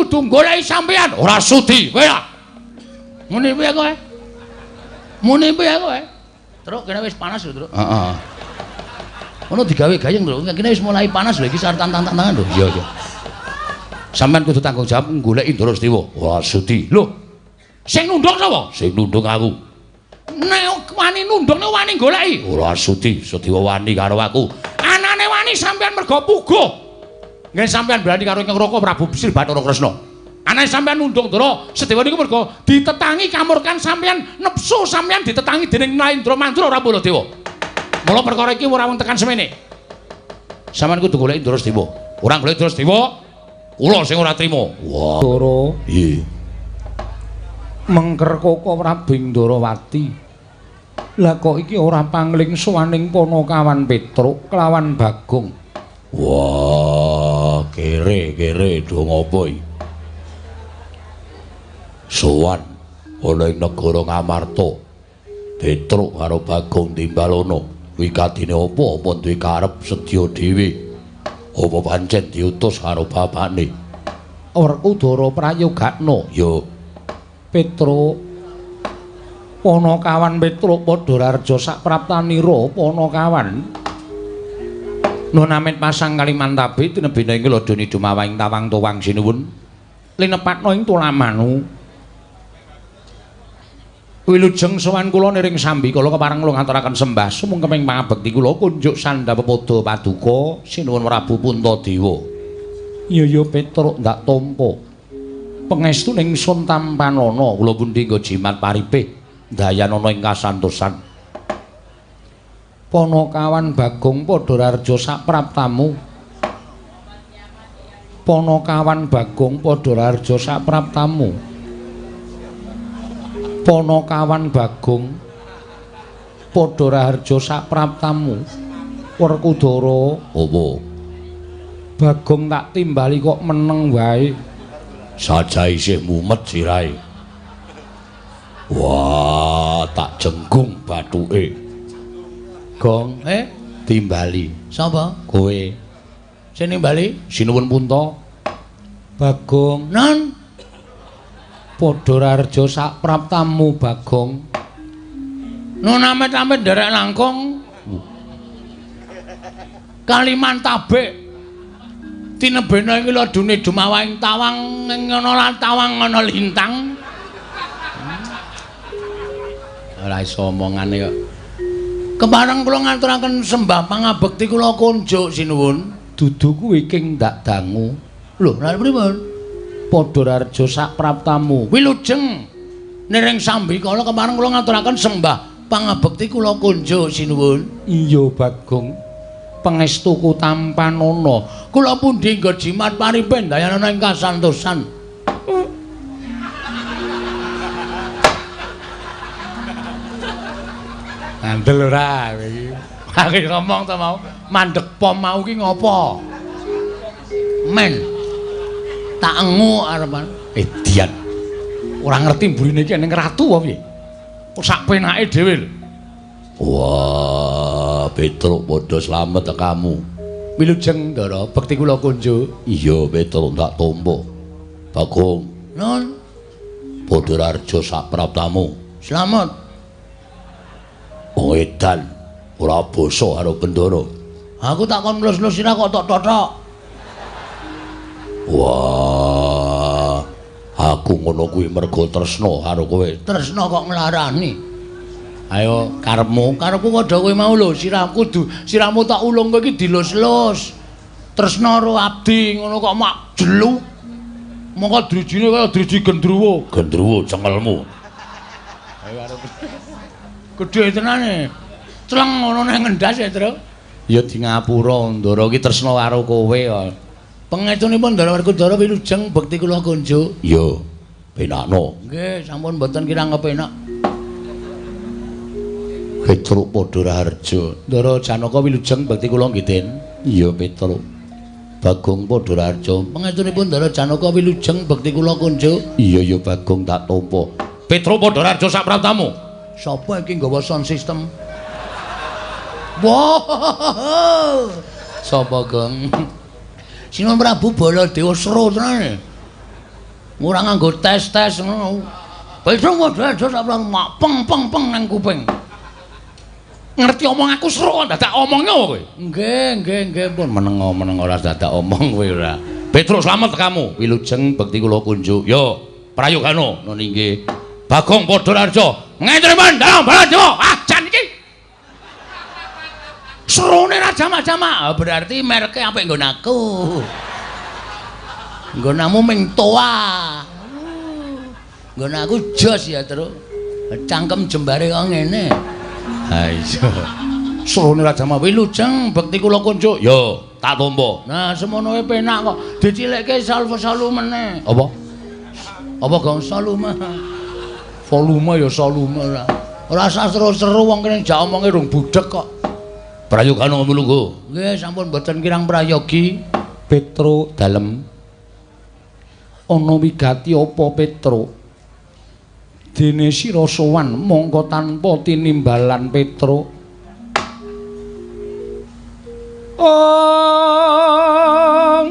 kudu goleki sampean. Ora sudi, kowe lah. Ngene piye kowe? Muni piye kowe? Truk kene wis panas lho, Truk. Heeh. Ono digawe gayeng lho. Kene wis mulai panas lho iki sareng tantang-tantangan lho. Iya, iya. Sampeyan kudu tanggung jawab goleki Ndara Setiwa. Ora sudi. Lho. Sing nundung sapa? Sing nundung aku. Nek wani nundung nek wani goleki. Ora sudi, Setiwa wani karo aku. Anane wani sampeyan mergo puguh. Nggih sampeyan berani karo Ingkang Raka Prabu Sri Bathara Kresna. Anane sampeyan nundung Ndara Setiwa niku mergo ditetangi kamurkan sampeyan, nepsu sampeyan ditetangi dening Naindra Mandra ora Baladewa. Mula perkara iki ora wong tekan semene. Sampeyan kudu goleki Ndara Setiwa. Ora goleki Ndara Setiwa, kula sing ora trima. Wah. Ndara. Nggih. Mengker Koko Prabu Ndrawati. Lah kok iki ora pangling sowaning Panakawan Petruk kelawan Bagong. Wah, kere-kere do ngopo iki? Sowan ana ing negara Ngamarta. Petruk karo Bagong timbalono. Wikatine apa? Apa duwe karep sedya dhewe? Apa pancen diutus karo bapakne? Werkudara prayogakna. Ya. Petruk Panakawan Petruk padha raharja sapraptanira Panakawan. Nun amit pasang Kalimantabe tinebina ing ladoni dumawahing tawang tuwang sinuwun linepatna ing tulamanu. Wilujeng sowan kula niring sambi kala kepareng kula ngaturaken sembah sumungkeming pangabekti kula kunjuk sandha pepodo paduka sinuwun Prabu Puntadewa. Iya ya Petruk ndak tampa. Pangestu ning sun tampanana kula pundi nggo jimat paripih dayanana ing kasantosan. Panakawan Bagong padha raharja sapraptamu. Panakawan Bagong padha raharja sapraptamu. Panakawan Bagong padha raharja sapraptamu. Werkudara, apa? Bagong tak timbali kok meneng wae. Saja isih mumet sirahe. Wah, tak jenggung bathuke. Gong, timbali. Sapa? Kowe. Sing nimbali? Sinuwun Punta. Bagong, non. Padha raharja sapraptamu Bagong. Nun amit-amit nderek langkung. Kalimantabe. Tinebena iki ladune dumawahing tawang ngono lan tawang ngono lintang. Ora iso omongane kok. Kepareng kula ngaturaken sembah pangabekti kula kunjuk sinuwun. Dudu kuwi king ndak dangu. Lho, lha pripun? Padha raharja sapraptamu. Wilujeng niring sambikala kepareng kula ngaturaken sembah pangabekti kula kunjuk sinuwun. Iya Bagong. Pangestuku tampanana. Kula pundi nggo jimat paripe dayanana ing kasantosan. Ngandel ora kowe iki. Aku ngomong ta mau, mandek pom mau ki ngopo? Men. Tak engu arepan. Edian. Ora ngerti mburine iki ning ratu apa piye? Kok sak penake dhewe lho. Wah, Petruk padha slamet kamu. Wilujeng Ndara, bekti kula kunjuk. Iya, Petruk tak tampa. Bagong. Nun. Padha raharja sapraptamu. Slamet. Wong edan ora basa karo Bendara. Aku tak kon nglus-nglus sira kok tok totok. Wah, aku ngono kuwi mergo tresna karo kowe. Tresna kok nglarani. Ayo karepmu, karepku padha kowe mau lho, sirahku sirahmu tak ulung kowe iki dilus-lus. Tresna karo abdi ngono kok mak jelu. Mongko drijine kaya driji gendruwo. Gendruwo cengelmu. Ayo arep. Gedhe tenane. Cleng ngono nang ngendas ya, Tru. Ya di ngapura Ndara iki tresna karo kowe kok. Pangestunipun Ndara Werkudara wilujeng bekti kula kunjuk. Iya, penakno. Nggih, sampun mboten kirang kepenak. Petruk padha raharja. Ndara Janaka wilujeng bekti kula nggih, Den. Iya, Petruk. Bagong padha raharja. Pangestunipun Ndara Janaka wilujeng bekti kula kunjuk. Iya, ya Bagong tak tampa. Petruk padha raharja sapraptamu. Sapa iki nggawa sound system? Wah. Sapa, Gong? Sinuwun Prabu Baladewa seru tenan. Ora nganggo tes-tes ngono. Petruk wae sak mak peng peng peng nang kuping. Ngerti omong aku seru kok dadak omongnya kowe. Nggih, nggih, nggih pun meneng-meneng ora dadak omong kowe ora. Petruk slamet kamu. Wilujeng bekti kula kunjuk. Yo, Prayogana nun inggih. Bagong Padha Raja ngentriman dalang Baladewa. Ah, jan iki. Serone ra jamak-jamak. Berarti merke apik nggon aku. Nggonamu ming toa. Nggon aku jos ya, Truk. Cangkem jembare kok ngene. Ha iya. Serone ra jamak. Wilujeng bekti kula kunjuk. Yo, tak tampa. Nah, semono wae penak kok. Dicilikke salvo-salu meneh. Apa? Apa gong salume? Volume ya salume ora. Ora usah seru-seru wong kene jak omonge rung budhek kok. Prayogana lungguh. Nggih, sampun mboten kirang prayogi. Petruk dalem. Ana wigati apa Petruk? Dene sira sowan mongko tanpa tinimbalan Petruk. Ong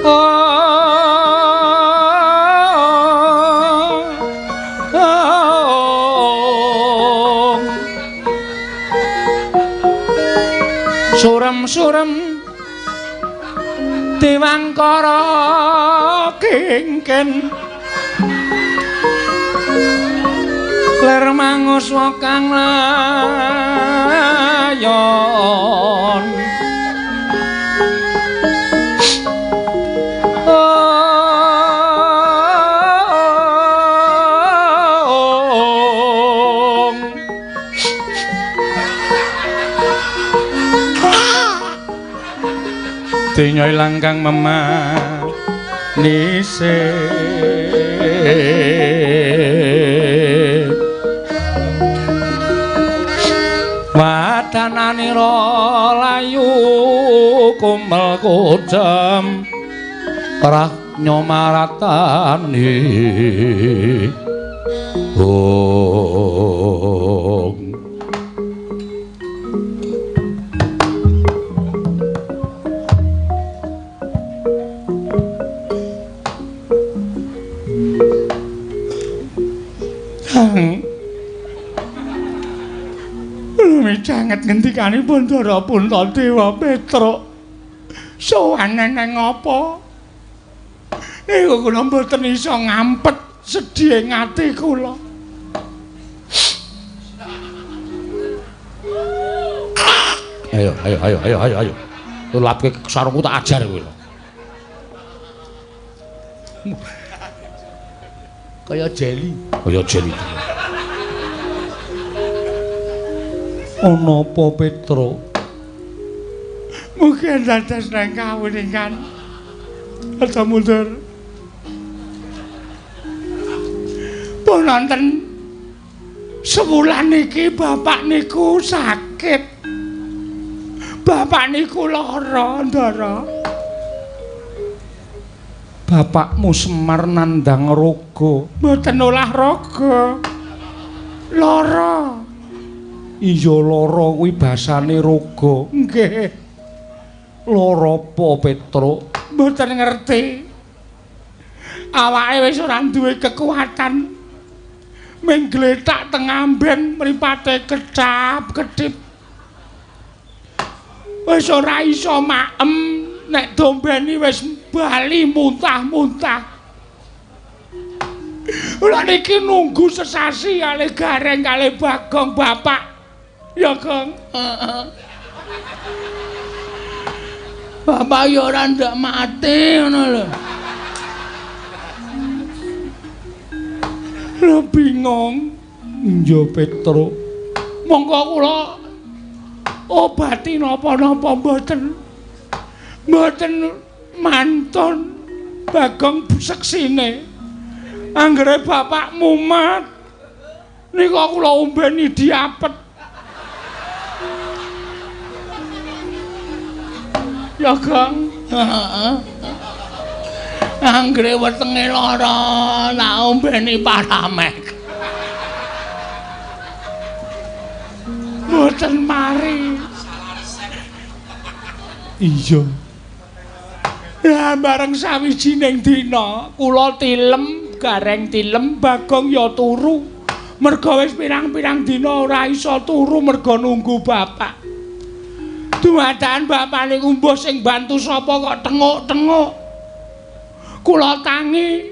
ong Surem-surem Dewangkara kingken ler manguswa kang layon. Ong Donya ilang kang memanise. Wadananira layu kumel kudem rah nyomaratani. Ong Micanget ngendikanipun Ndara Puntadewa Petruk. Sowan nang apa? Niku kula mboten iso ngampet sedhihe ati kula. Ayo, ayo, ayo, ayo, ayo, ayo. Tulapke sarungku tak ajar kowe lho. Kaya jeli. Kaya jeli. Ana apa Petruk? Mugi dados nang kawuningan. Aja mundur. Pun wonten sewulan niki bapak niku sakit. Bapak niku lara, Ndara. Bapakmu Semar nandhang raga. Mboten olah raga. Lara. Iya lara kuwi basane raga. Nggih. Lara apa Petruk? Mboten ngerti. Awake wis ora duwe kekuatan. Ming gletak teng amben mripate kecap-kedip. Wis ora iso maem, nek dombeni wis bali muntah-muntah. Kula niki nunggu sesasi kalih Gareng kalih Bagong bapak. Ya, Gong. Heeh. Bapak ya ora ndak mati ngono lho. Lho bingung. Iya Petruk. Monggo kula obati napa-napa mboten. Mboten mantun Bagong seksine. Anggere bapak mumat nika kula ombeni diapet. Ya, Gong. Heeh. Anggere wetenge lara, tak ombeni Paramek. Mboten mari. Iya. Lah bareng sawijining dina kula tilem, Gareng tilem, Bagong ya turu. Merga wis pirang-pirang dina ora iso turu merga nunggu bapak. Dumadakan bapak niku mbuh sing bantu sapa kok tenguk-tenguk. Kula tangi.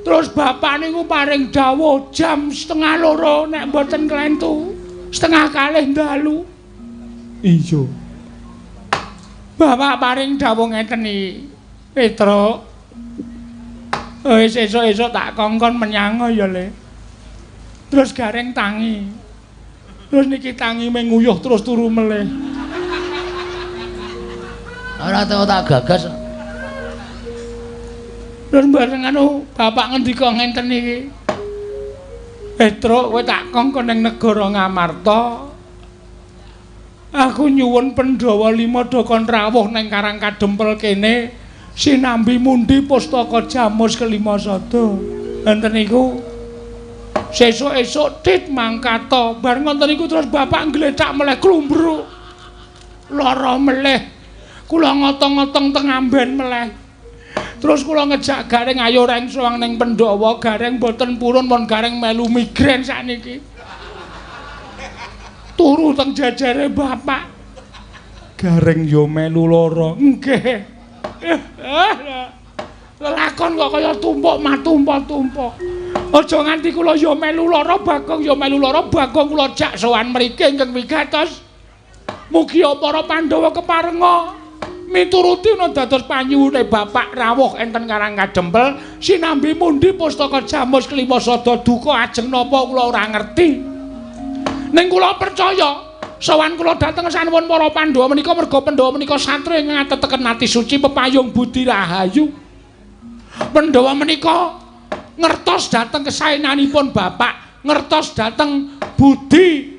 Terus bapak niku paring dawuh jam 1:30 nek mboten klentu. 1:30 dalu. Iya. Bapak paring dawuh ngeten iki. Petruk. Wis esuk-esuk tak kongkon menyang ya, Le. Terus Gareng tangi. Terus niki tangi menguyuh terus turu melih. Ora tau tak gagas. Terus bareng anu bapak ngendika ngenten iki. Petruk, kowe tak kongkon ning negara Ngamarta. Aku nyuwun Pandhawa lima do kon rawuh ning Karang Kadempel kene sinambi mundi pustaka Jamus kelima sada. Enten niku sesuk-esuk tit mangkata. Bar ngoten niku terus bapak nglethak meleh klumbruk. Lara meleh. Kula ngotong-ngotong teng amben meleh. Terus kula ngejak Gareng ayo reng sowan ning Pandhawa, Gareng mboten purun pun Gareng melu migrain sakniki. Turu teng jajare bapak. Gareng yo melu lara. Nggih. Lelakon kok kaya tumpuk matumpuk-tumpuk. Aja nganti kula yo melu lara, Bagong yo melu lara, Bagong kula jak sowan mriki ingkang wigatos. Mugi para Pandhawa keparenga mituruti ana dados panyuwune bapak rawuh enten Karang Kadempel sinambi mundi pustaka Jamus kelima sada duka ajeng napa kula ora ngerti. Ning kula percaya sowan kula dhateng sanuwun para Pandhawa menika merga Pandhawa menika satriya ingkang ateteken ati suci pepayung budi rahayu. Pandhawa menika ngertos dhateng kesaenanipun bapak, ngertos dhateng budi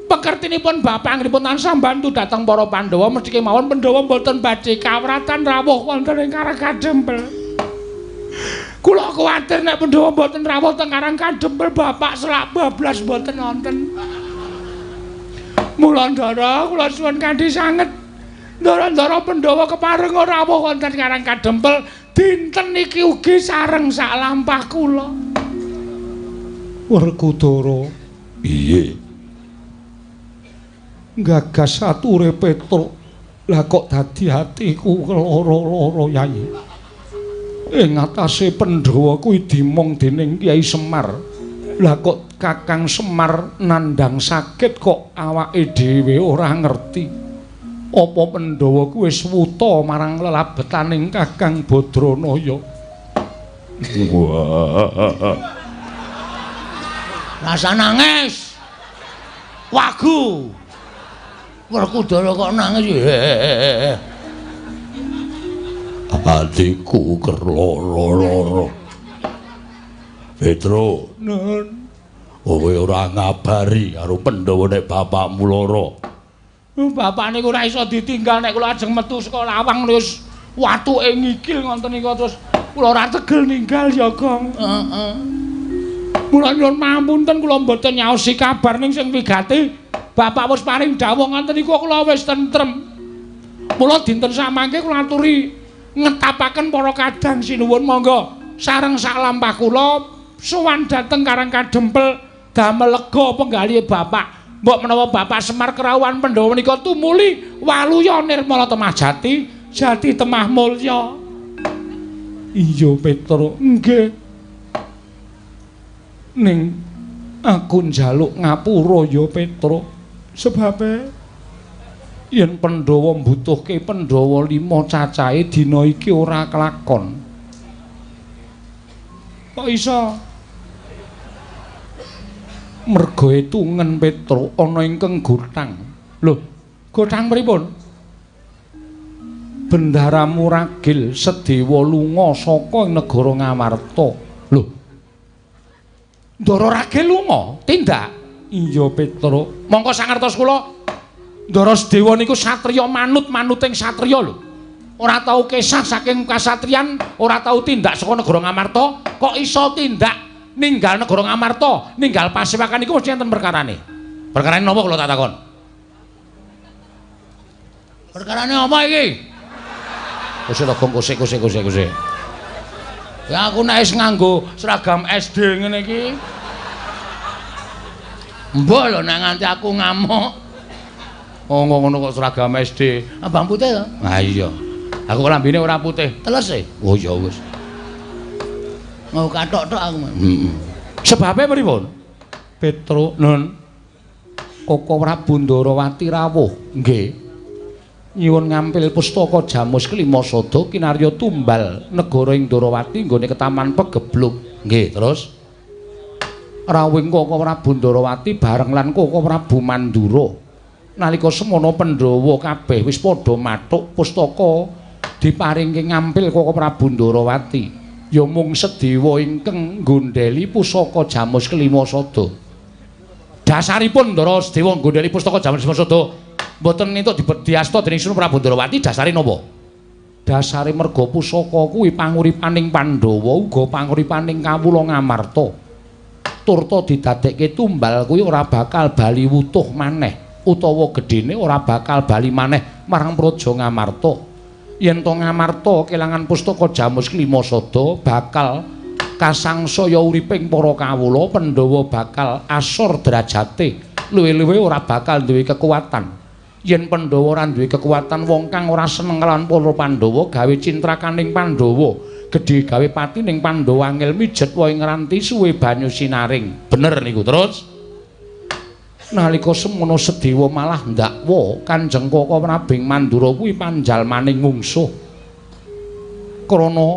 pekertinipun bapak anggenipun tansah mbantu dhateng para Pandhawa mesti kemawon Pandhawa mboten badhe kawratan rawuh wonten ing Karang Kadempel. Kula kuwatir nek Pandhawa mboten rawuh teng Karang Kadempel bapak selak bablas mboten wonten. Mula ndara kula suwun kanthi sanget ndara-ndara Pandhawa keparenga rawuh wonten Karang Kadempel dinten niki ugi sareng sak lampah kula. Werkudara, piye? Gagas ature Petruk, lah kok dadi atiku keloro-loro Yai. Ing atase Pandhawa kuwi dimong dening Kyai Semar. Lah kok Kakang Semar nandhang sakit kok awake dhewe ora ngerti. Apa Pandhawa kuwi wis wuta marang lelabetaning Kakang Badranaya? Wah. Rasa nangis. Wagu. Werkudara kok nangis. Atiku kerloro-loro. Petruk, nun, kowe ora ngabari karo Pandhawa nek bapakmu lara. Bapak niku ora iso ditinggal nek kula ajeng metu saka lawang wis watuke ngikil ngoten niku terus kula ora tegel ninggal ya, Gong. Heeh. Mula nyuwun pangapunten kula mboten nyaosi kabar ning sing wigati. Bapak wis paring dawuh ngoten niku kula wis tentrem. Mula dinten samangke kula aturi ngetapaken para kadang sinuwun monggo sareng sak lampah kula sowan dhateng Karang Kadempel damel lega penggalihe bapak. Mbok menawa Bapak Semar kerawuhan Pandhawa menika tumuli waluya nirmala temah jati, jati temah mulya. Iya Petruk, nggih. Ning aku njaluk ngapura ya Petruk. Sebabe yen Pandhawa mbutuhke Pandhawa lima cacahe dina iki ora kelakon. Kok iso? Merga etungen Petruk ana ingkang gothang. Lho, gothang pripun? Bendara Muragil Sedewa lunga saka negara Ngamarta. Lho. Ndara Ragil lunga? Tindak. Iya Petruk. Mongko sangertos kula Ndara Sedewa niku satriya manut-manuting satriya lho. Ora tau kesah saking kasatriyan, ora tau tindak saka negara Ngamarta, kok iso tindak ninggal negara Ngamarta, ninggal pasewakan niku mesti enten perkarane. Perkarane napa kula tak takon? Perkarane apa iki? Kosek to, Gong, kosek kosek kosek kosek. Ya aku nek wis nganggo seragam SD ngene iki. Mbok lho nek nganti aku ngamuk. Oh ngono kok seragam SD. Abang putih to? Ha iya. Aku lambene ora putih. Teles e. Oh ya wis. Mau kathok tok aku. Heeh. Sebabe pripun? Petruk nun. Koko Prabu Ndarawati rawuh. Nggih. Nyuwun ngampil pustaka Jamus Kelima Sada kinarya tumbal negara ing Ndarawati nggone ketaman Pegebluk. Nggih, terus rawuhing Koko Prabu Ndarawati bareng lan Koko Prabu Mandura. Nalika semana Pandhawa kabeh wis padha mathuk pustaka diparingke ngampil Koko Prabu Ndarawati. Ya mung Sedewa ingkang nggondheli pusaka Jamus Kelima Sada. Dasaripun Ndara Sedewa nggondheli pustaka Jamus Kelima Sada mboten entuk diasta dening Sunan Prabu Ndarawati dasare napa? Dasare merga pusaka kuwi panguripaning Pandhawa uga panguripaning kawula Ngamarta. Turta didadekke tumbal kuwi ora bakal bali wutuh maneh utawa gedhene ora bakal bali maneh marang Praja Ngamarta. Yen to Ngamarta kelangan pustaka Jamus Kelima Sada bakal kasangsaya uriping para kawula, Pandhawa bakal asor derajate, luwih-luwih ora bakal duwe kekuatan. Yen Pandhawa ora duwe kekuatan, wong kang ora seneng kelawan para Pandhawa gawe cintrakaning Pandhawa, gedhe gawe patining Pandhawa angel mijet wae ngranti suwe banyu sinaring. Bener niku. Terus nalika semono Sedewa malah ndakwa Kanjeng Koko Prabu Mandura kuwi panjalmaning mungsuh. Krana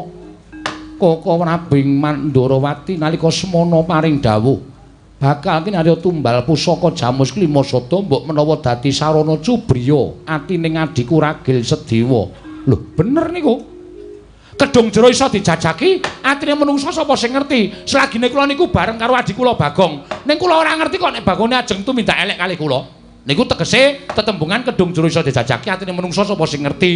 Koko Prabu Mandurawati nalika semono paring dawuh bakal kinarya tumbal pusaka Jamus Kelima Sada mbok menawa dadi sarana cubriya atining adhiku Ragil Sedewa. Lho, bener niku. Kedung jero iso dijajaki atine menungsa sapa sing ngerti. Selagine kula niku bareng karo adhi kula Bagong. Ning kula ora ngerti kok nek Bagone ajeng tumindak elek kalih kula. Niku tegese tetembungan kedung jero iso dijajaki atine menungsa sapa sing ngerti.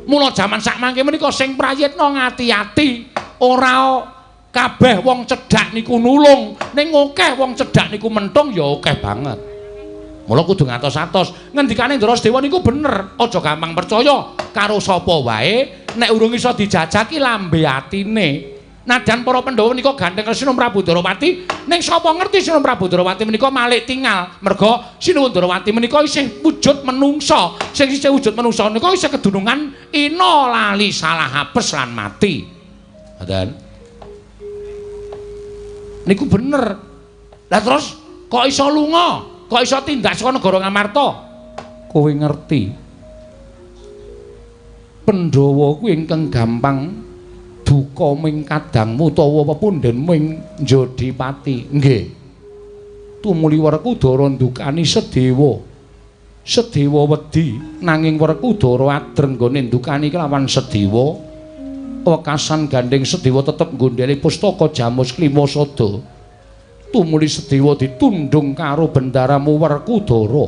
Mula jaman sakmangke menika sing prayitna ngati-ati, ora kabeh wong cedhak niku nulung, ning akeh wong cedhak niku mentung ya akeh banget. Mula kudu ngatos-atos. Ngendikane Ndara Sedewa niku bener, aja gampang percaya karo sapa wae nek urung iso dijajaki lambe atine. Nadyan para Pandhawa menika gandeng Sinuwun Prabu Ndarawati, ning sapa ngerti Sinuwun Prabu Ndarawati menika malik tingal. Merga Sinuwun Ndarawati menika isih wujud menungsa. Sing isih wujud menungsa menika isih kedunungan ina lali salah apes lan mati. Ngoten. Niku bener. Lah terus kok iso lunga? Kok iso tindak saka negara Ngamarta? Kowe ngerti. Pandhawa kuwi ingkang gampang duka ming kadangmu utawa pepundhen ming Jodipati. Nggih. Tumuli Werkudara ndukani Sedewa. Sedewa wedi nanging Werkudara adreng nggone ndukani kelawan Sedewa. Wekasan gandeng Sedewa tetep nggondheli pustaka Jamus Kelima Sada. Tumuli Sedewa ditundung karo bendaramu Werkudara.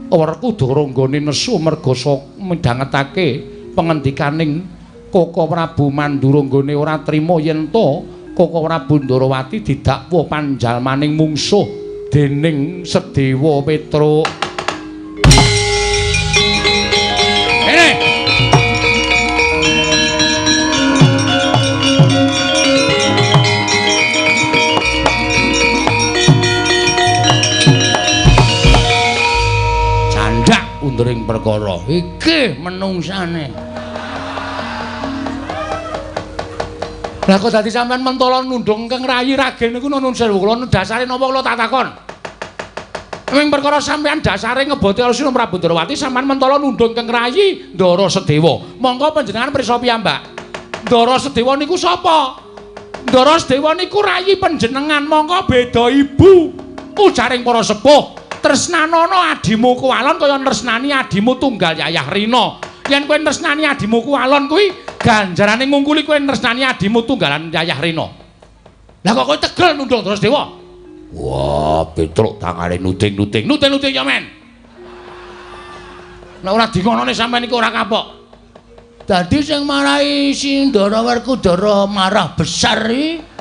Werkudara nggone nesu merga midhangetake pengendikaning Koko Prabu Mandura nggone ora trima yen to Koko Prabu Ndarawati didakwa panjalmaning mungsuh dening Sedewa Petruk. Undring perkara iki menungsane. Lah kok dadi sampean mentala nundung keng rayi ragil niku nun sewu kula dasare napa kula tak takon. Ming perkara sampean dasare ngeboti Sinuwun Prabu Ndarawati sampean mentala nundung keng rayi Ndara Sedewa. Monggo panjenengan pirsa piyambak. Ndara Sedewa niku sapa? Ndara Sedewa niku rayi panjenengan, monggo beda ibu. Ujaring para sepuh, tresnanono adimu kuwalon kaya tresnani adimu tunggal Yayah Rina. Yen kowe tresnani adimu kuwalon kuwi ganjarane ngungkuli kowe tresnani adimu tunggalan Yayah Rina. Lah kok kowe tegel nundung Ndara Sedewa? Wah, Petruk tangane nuding-nuding. Nuding-nuding ya men. Nek ora dingonone sampean iku ora kapok. Dadi sing marahi si Ndara Werkudara marah besar iki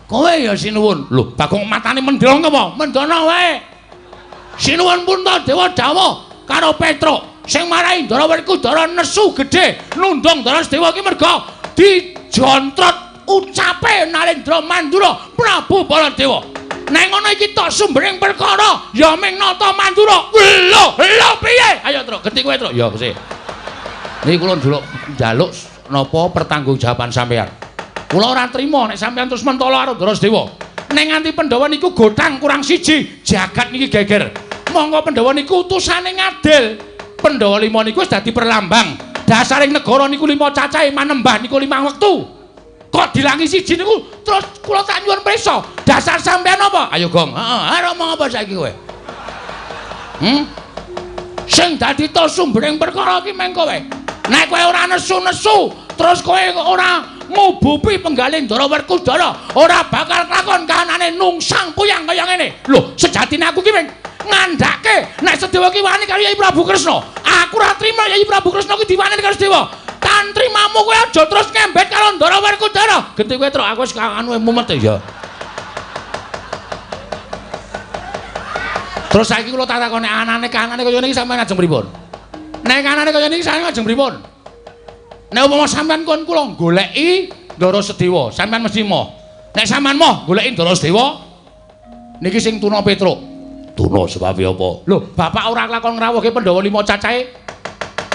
kowe ya Sinuwun. Lho, Bagong matane mendhong apa? Mendhono wae. Sinuwun Puntadewa dawuh karo Petruk, Sing marai Ndara Werkudara nesu gedhe nundung Ndara Sedewa iki merga dijontrot ucape Narendra Mandura Prabu Baladewa. Nek ngono iki tok sumbering perkara ya ming Nata Mandura. Lho, lho piye? Ayo Truk, genti kowe Truk. Ya sih. Niki kula njaluk njaluk napa pertanggungjawaban sampean. Kula ora trima nek sampean terus mentolo karo Ndara Sedewa. Nek nganti Pandhawa niku gotang kurang siji, jagat niki geger. Monggo Pandhawa niku utusane ngadil. Pandhawa lima niku wis dadi perlambang. Dasaring negara niku lima cacahe manembah niku limang wektu. Kok dilangi siji niku terus kula tak nyuwun prisa. Dasar sampean apa? Ayo Gong. Heeh, arep omong apa saiki kowe? Sing dadi to sumbering perkara iki meng kowe. Nek kowe ora nesu-nesu, terus kowe ora ngubupi penggalih Ndara Werkudara, ora bakal kelakon kahanane nungsang puyang kaya ngene. Lho, sejatine aku ki meng ngandhake nek Sedewa ki wani karo Yai Prabu Kresna. Aku ora trima Yai Prabu Kresna ki diwaneni karo Sedewa. Tantrimamu kowe aja terus ngembet karo Ndara Werkudara. Genti kowe Truk, aku wis anu mumet ya. Terus saiki kula tak takoni anane kanane kaya niki sampeyan ajeng pripun? Nek kanane kaya niki sampeyan ajeng pripun? Nek umpama sampeyan kon kula goleki Ndara Sedewa, sampeyan mesti moh. Nek sampeyan moh goleki Ndara Sedewa, niki sing tuna Petruk. Tuna sebabe apa? Lho, bapak ora kelakon ngrawuhke Pandhawa lima cacahe.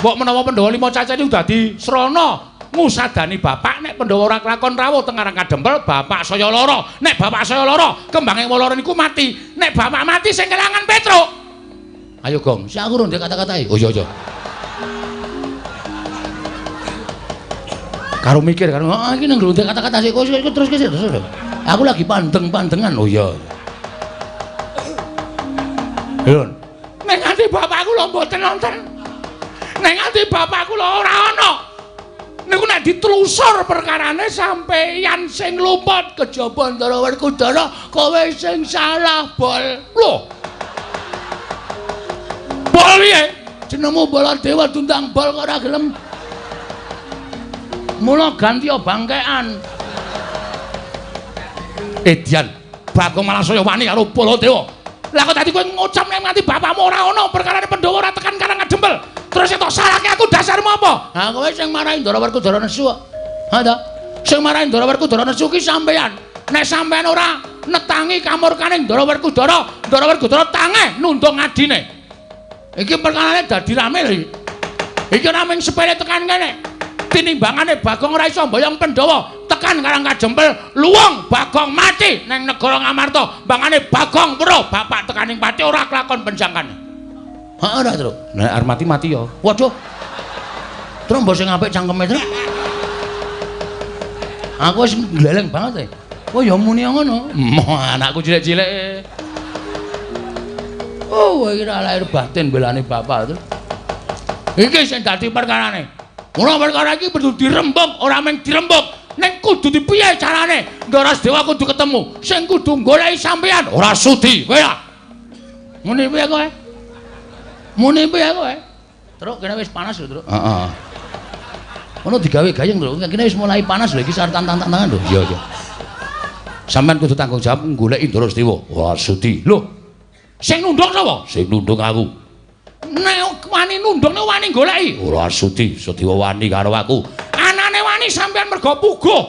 Mbok menawa Pandhawa lima cacahe niku dadi srana ngusadani bapak nek Pandhawa ora kelakon rawuh teng Karang Kadempel, bapak saya lara. Nek bapak saya lara, kembange lara niku mati. Nek bapak mati sing kelangan Petruk. Ayo Gong, sik aku rung kata-katai. Oh iya iya. Karo mikir karo ah iki nang ndek kata-kata sik terus terus. Aku lagi pandeng-pandengan. Oh iya. Lho. Nek nganti bapakku lho mboten nonton. Nek nganti bapakku lho ora ana. Niku nek ditelusur perkarane sampeyan sing luput kejaba Ndara Werkudara, kowe sing salah, Bol. Lho. Bol piye? Jenengmu Baladewa diundang Bol kok ora gelem. Mula ganti bangkean. Edian, Bagong malah saya wani karo Baladewa. Lah kok tadi kowe ngucap nek nganti bapakmu ora ana perkarane Pandhawa ora tekan Karang Kadempel. Terus tok salahke aku dasarmu apa? Ha kowe sing marahi Ndara Werkudara nesu kok. Ha ta? Sing marahi Ndara Werkudara nesu ki sampeyan. Nek sampeyan ora netangi kamurkane Ndara Werkudara, Ndara Werkudara tangeh nundung adine. Iki perkarane dadi rame lho iki. Iki ora mung sepele tekan kene. Tinimbangane Bagong ora iso mboyong Pandhawa tekan Karang Kadempel, luwung Bagong mati nang negara Ngamarta. Mbangane Bagong weruh bapak tekaning pati ora kelakon penjangkane. Heeh ora, Truk. Nek arep mati mati ya. Waduh. Truk mbok sing apik cangkeme, Truk. Aku wis gleleng banget e. Oh ya muni ngono. Moh anakku cilik-cilik. Oh, iki ora lahir batin belane bapak, Truk. Iki sing dadi perkarane. Mula perkara iki kudu dirembug, ora mung dirembug, ning kudu dipiye carane? Ndara Sedewa kudu ketemu. Sing kudu goleki sampeyan ora sudi, kowe ya. Muni piye kowe? Muni piye kowe? Truk kene wis panas lho, Truk. Heeh. Ono digawe gayeng, Truk. Kene wis mulai panas lho iki sarep tantang-tantangan lho. Iya, iya. Sampeyan kudu tanggung jawab goleki Ndara Sedewa. Ora sudi. Lho. Sing nundung sapa? Sing nundung aku. Nek wani nundung nek wani goleki. Ora sudi, Sedewa wani karo aku. Anane wani sampeyan mergo puguh.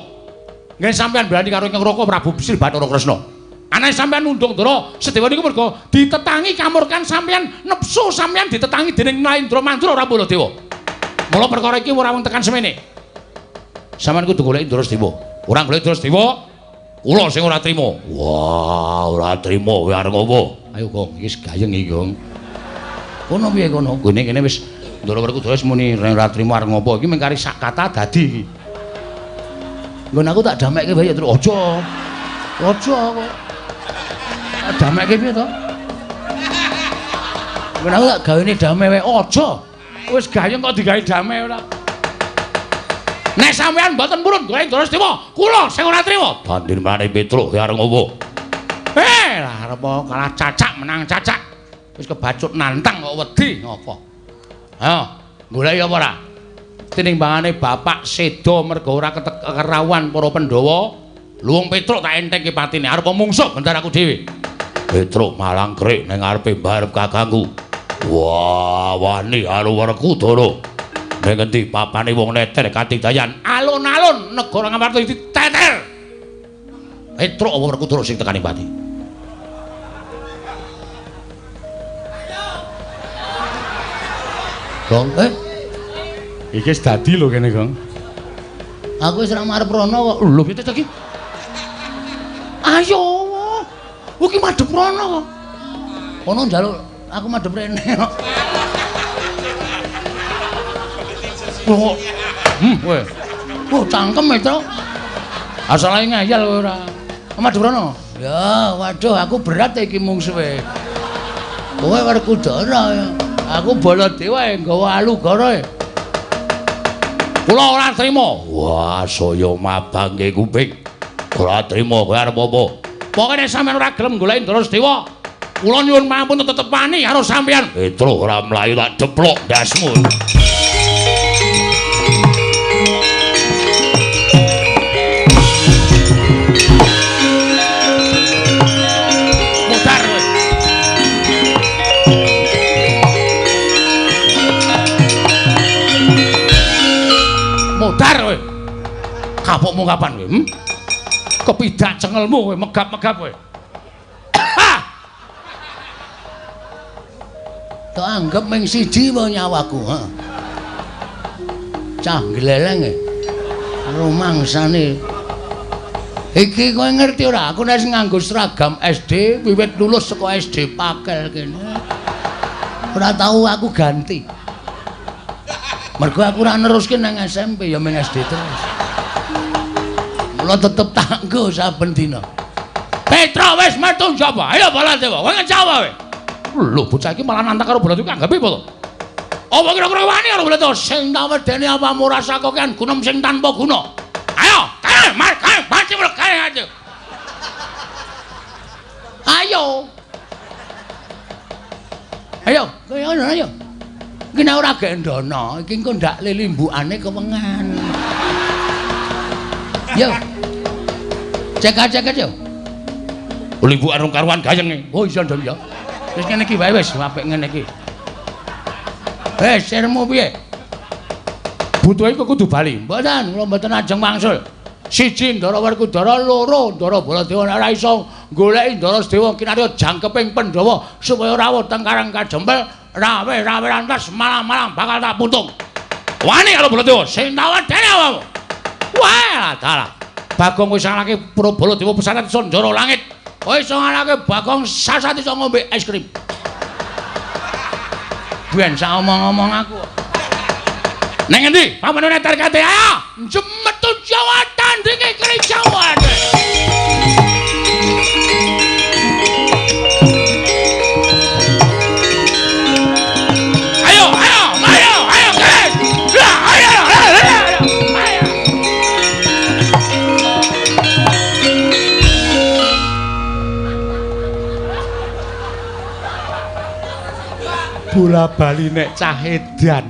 Nggih sampeyan berani karo Ingkang Raka Prabu Sri Bathara Kresna. Anane sampeyan nundung Ndara Sedewa niku mergo ditetangi kamurkan sampeyan, nepsu sampeyan ditetangi dening Narendra Mandura ora Baladewa. Mula perkara iki ora wong tekan semene. Sampeyan kudu goleki Ndara Sedewa. Ora goleki Ndara Sedewa, kula sing ora trima. Wah, ora trima kowe arep ngopo? Ayo Gong, iki wis gayeng iki, Gong. Kono piye kono? Gone kene wis Ndara Werkudara wis muni ora trima arep ngopo. Iki mung kari sak kata dadi iki. Nggon aku tak damekke wae ya, Truk. Aja. Aja kowe. Tak damekke piye to? Nggon aku tak gawene dame wae. Aja. Wis gayeng kok digawe dame ora. Nek sampeyan mboten purun golek Ndara Sedewa, kula sing ora trima. Bandir mrane Petruk kowe arep ngopo? Lah arep kalah cacak menang cacak. Wis kebacut nantang kok wedi ngopo. Ayo, goleki apa ora? Tinimbangane bapak seda mergo ora kerawuhan para Pandhawa, luwung Petruk tak entengke patine arep mungsuh bentar aku dhewe. Petruk malang krik ning ngarepe mbarep kakangku. Wah, wani karo Werkudara. Ning endi papane wong neter katidayan? Alun-alun negara Ngamarta diteter. Petruk apa Werkudara sing tekani pati? Gong, Iki wis dadi lho kene, Gong. Aku wis ora marep rono kok. Lho, piye to iki? Ayo. Iki madhep rono kok. Kono njaluk aku madhep rene kok. Kok. Kowe. Oh, cangkem e, Truk. Asale ngeyel kowe ora. Madhep rono. Ya, waduh aku berat iki mungsuhe. Kowe Werkudara ya. Aku Baladewa nggawa alugara. Kula ora trima. Wah, saya mabangke kuping. Ora trima kowe arep apa? Pokoke nek sampeyan ora gelem goleki Ndara Sedewa, kula nyuwun pangapunten tetep wani karo sampeyan. Petro ora mlayu tak deplok ndasmu. Mudar kowe. Mudar kowe. Kapokmu kapan kowe? Kepidak cengelmu kowe megap-megap kowe. Tak anggap ming siji wae nyawaku, ha. Cah gleleng e. Rumangsane. Iki kowe ngerti ora? Aku nek nganggo seragam SD wiwit lulus saka SD Pakel kene. Ora tau aku ganti. Mergo aku ora neruske nang SMP ya ming SD terus. Mula tetep tak nggo saben dina. Petro wis metu njaba. Ayo Baladewa, kowe ngejawab kowe. Lho, bocah iki malah nantang karo Baladewa anggape apa to? Apa kira-kira wani karo Baladewa sing tak wedeni apamu rasa kokean gunem sing tanpa guna. Ayo, kae, mar, kae, mati kae aja. Ayo. Ayo, kowe ngono ayo. Iki nek ora gendono, iki engko ndak lilimbukane kewengan. Yo. Cek-cek yo. Limbukan rong karuan gayenge. Oh iya ndon ya. Wis ngene iki wae wis apik ngene iki. Wis sirmu piye? Butuhe kok kudu bali. Mboten, kula mboten ajeng wangsul. Siji Ndara Werkudara, loro Ndara Baladewa nek ora iso goleki Ndara Sedewa kinarya jangkeping Pandhawa supaya rawuh teng Karang Kajempel, rawe-rawe rantas malam-malam bakal tak putung. Wani karo Baladewa sing tak wedeni awakmu. Wah, dalah. Bagong wis ngalahke Baladewa pesawat Sanjara langit. Kowe iso ngalahke Bagong sasat iso ngombe es krim. Ben sak omong-omong aku. Neng endi? Pamane tarkate ayo. Jemetu Jawa tandinge keri Jawa. Ayo, ayo, ayo, ayo, guys. Ayo, ayo, ayo. Bola bali nek cah edan.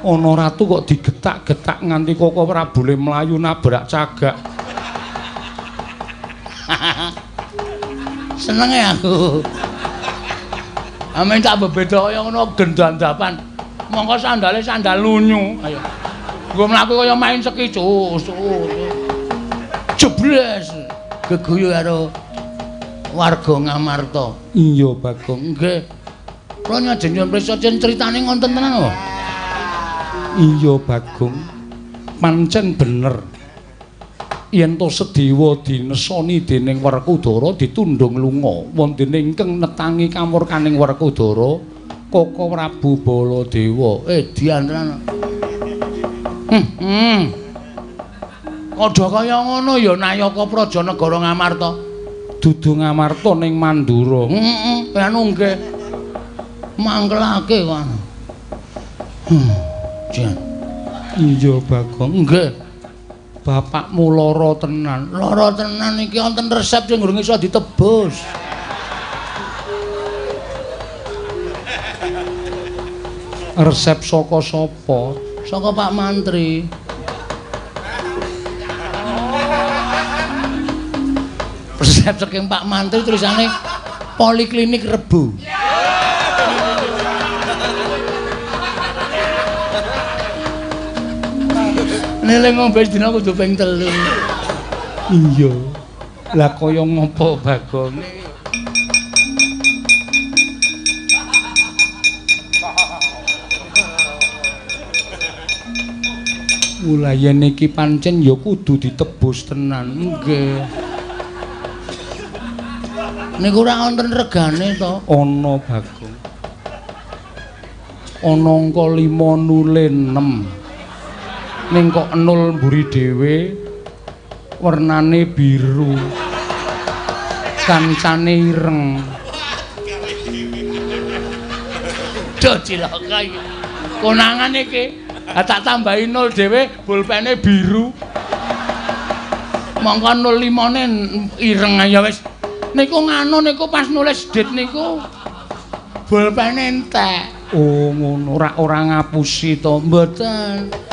Ana ratu kok digetak-getak nganti Koko Prabule mlayu nabrak cagak. Senenge aku. Amen tak bebeda kaya ngono gendandapan. Mongko sandale sandal lunyu. Ayo. Nggo mlaku kaya main seki cus. Jebles geguyu karo warga Ngamarta. Iya, Bagong. Nggih. Kula nyajeng nyuwun prisa critane ngonten tenan kok. Iya, Bagong. Pancen bener. Yen to Sedewa dinesoni dening Werkudara ditundhung lunga, wonten ingkang netangi kamurkaning Werkudara Koko Prabu Baladewa. Dian tenan. Padha kaya ngono ya Nayaka Praja Negara Ngamarta. Dudu Ngamarta ning Mandura. Heeh, anu nggih. Mangkelake kok. Jan. Iya, Bagong. Nggih. Bapakmu lara tenan. Lara tenan iki wonten resep sing urung iso ditebus. Resep saka sapa? Saka Pak Mantri. Resep saking Pak Mantri tulisane Poliklinik Rebo. Nele ngombe sedina kudu ping 3. Iya. Lah kaya ngopo Bagong? Mula yen iki pancen ya kudu ditebus tenan. Nggih. Niku ora wonten regane to? Ana Bagong. Ana angka 5 nule 6. Ning kok 0 mburi dhewe wernane biru. Kancane ireng. Duh cilaka iki. Konangan iki. Ha tak tambahi 0 dhewe pulpene biru. Mongko 05-ne ireng ya wis. Niku nganu niku pas nulis dit niku pulpene entek. Oh ngono, ora ngapusi to? Mboten.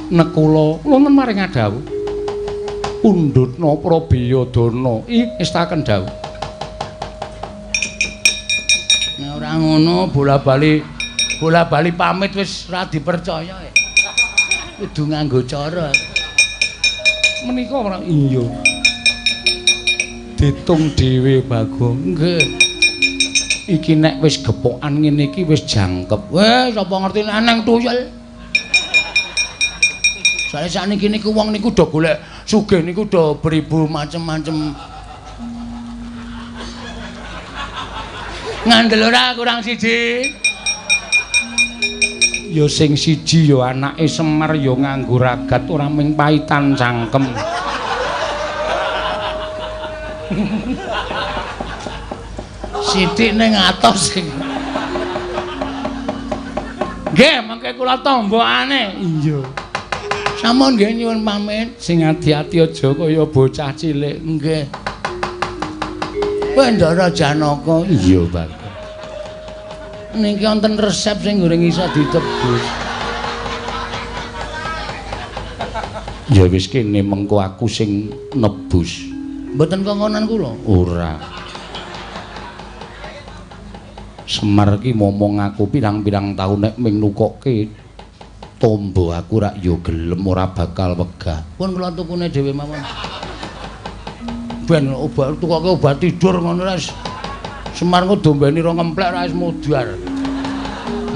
Nekula wonten maring dawuh. Pundhutna Prabiyadana estaken dawuh. Nek ora ngono bola-bali pamit wis ora dipercaya. Kudu nganggo cara. Menika ora iya. Ditung dhewe Bagong. Nggih. Iki nek wis gepokan ngene iki wis jangkep. Weh, sapa ngerti nek tuyul. Soale sakniki niku wong niku do golek sugih niku do beribu macem-macem. Ngandel ora kurang siji. Ya sing siji ya anake Semar ya nganggo ragat ora ming paitan cangkem. Sithik ning atos sing. Nggih, mangke kula tombokane. Iya. Sampun nggih nyuwun pamit. Sing ati-ati aja kaya bocah cilik. Nggih. Bendara Janaka. Iya, Bagong. Niki wonten resep sing goreng iso ditebus. Ya wis kene mengko aku sing nebus. Mboten kongkonan kula? Ora. Semar ki momong aku pirang-pirang taun nek ming nukokke tombo aku rak ya gelem ora bakal wegah. Pun kula tukune dhewe mawon. Ben obat tukoke obat tidur ngono ra. Semar ku dombeni rong ngemplek ra wis mudhar.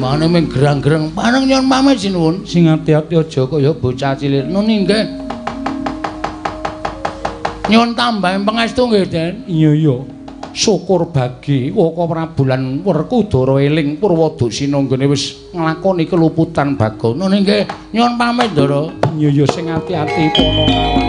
Mane ming gerang-gereng. Paneng nyuwun pamit sinuwun. Sing ati-ati aja kaya bocah cilik. Nuni nggih. Nyuwun tambahin pangestu nggih, Den. Iya iya. Syukur bagi Waka Prabu lan Werkudara eling Purwadasina nggone wis nglakoni keluputan Bagong. Nuni nggih. Nyuwun pamit, Ndara. Iya iya sing ati-ati pono kawan.